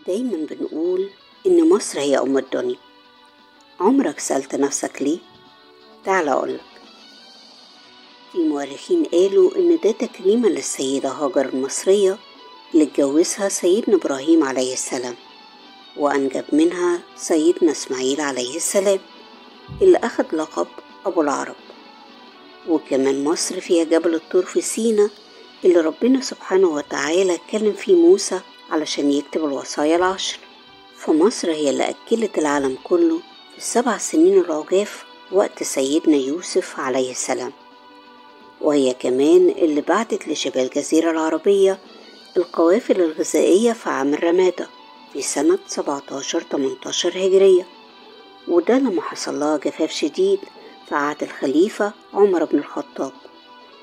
دايما بنقول إن مصر هي أم الدنيا. عمرك سألت نفسك ليه؟ تعال أقولك. في مؤرخين قالوا إن ده تكريما للسيدة هاجر المصرية اللي اتجوزها سيدنا إبراهيم عليه السلام، وأنجب منها سيدنا إسماعيل عليه السلام اللي أخد لقب أبو العرب. وكمان مصر فيها جبل الطور في سينا اللي ربنا سبحانه وتعالى اتكلم فيه موسى علشان يكتب الوصايا العشر. فمصر هي اللي أكلت العالم كله في ال7 سنين العجاف وقت سيدنا يوسف عليه السلام، وهي كمان اللي بعتت لشبه الجزيرة العربية القوافل الغذائية في عام الرمادة في سنة 1718 هجرية، وده لما حصل لها جفاف شديد في عهد الخليفة عمر بن الخطاب.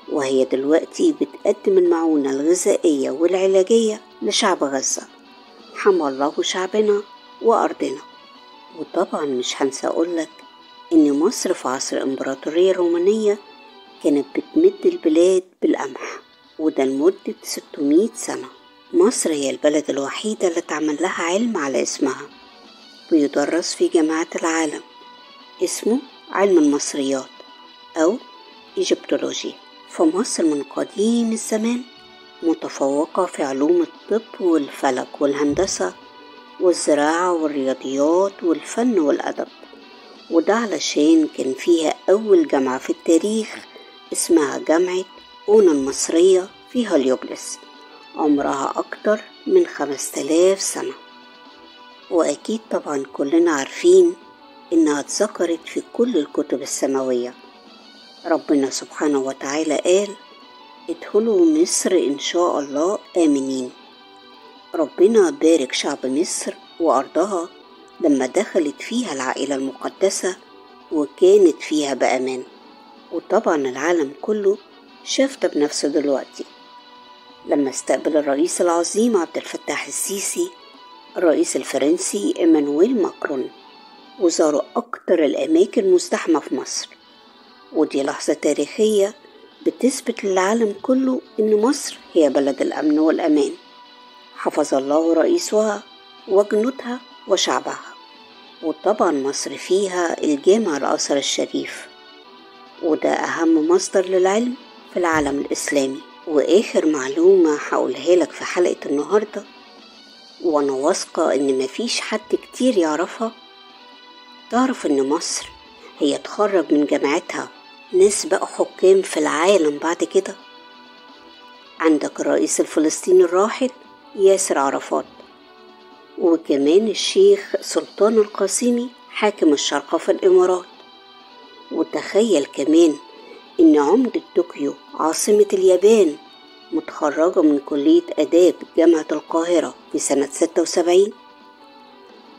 وهي دلوقتي بتقدم المعونة الغذائية والعلاجية لشعب غزة. حمى الله شعبنا وأرضنا. وطبعا مش هنسى أقولك إن مصر في عصر الإمبراطورية الرومانية كانت بتمد البلاد بالقمح، وده لمدة 600 سنة. مصر هي البلد الوحيدة اللي اتعمل لها علم على اسمها ويدرس في جامعات العالم، اسمه علم المصريات أو Egyptology. فمصر من قديم الزمان متفوقة في علوم الطب والفلك والهندسة والزراعة والرياضيات والفن والأدب، وده علشان كان فيها أول جامعة في التاريخ اسمها جامعة أونا المصرية في هليوبلس، عمرها أكتر من 5000 سنة. وأكيد طبعا كلنا عارفين إنها اتذكرت في كل الكتب السماوية. ربنا سبحانه وتعالى قال: ادخلوا مصر إن شاء الله آمنين. ربنا بارك شعب مصر وأرضها لما دخلت فيها العائلة المقدسة وكانت فيها بأمان. وطبعا العالم كله شاف ده بنفسه دلوقتي لما استقبل الرئيس العظيم عبد الفتاح السيسي الرئيس الفرنسي إيمانويل ماكرون، وزاروا أكتر الأماكن مزدحمة في مصر. ودي لحظة تاريخية بتثبت للعالم كله إن مصر هي بلد الأمن والأمان. حفظ الله رئيسها وجنودها وشعبها. وطبعا مصر فيها الجامع الأزهر الشريف، وده أهم مصدر للعلم في العالم الإسلامي. وآخر معلومة هقولها لك في حلقة النهاردة، وأنا واثقة إن مفيش حد كتير يعرفها، تعرف إن مصر هي تخرج من جامعتها ناس بقوا حكام في العالم بعد كده. عندك الرئيس الفلسطيني الراحل ياسر عرفات، وكمان الشيخ سلطان القاسمي حاكم الشارقة في الإمارات. وتخيل كمان إن عمدة طوكيو عاصمة اليابان متخرجة من كلية آداب جامعة القاهرة في سنة 76.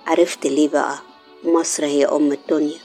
عرفت ليه بقى مصر هي أم الدنيا؟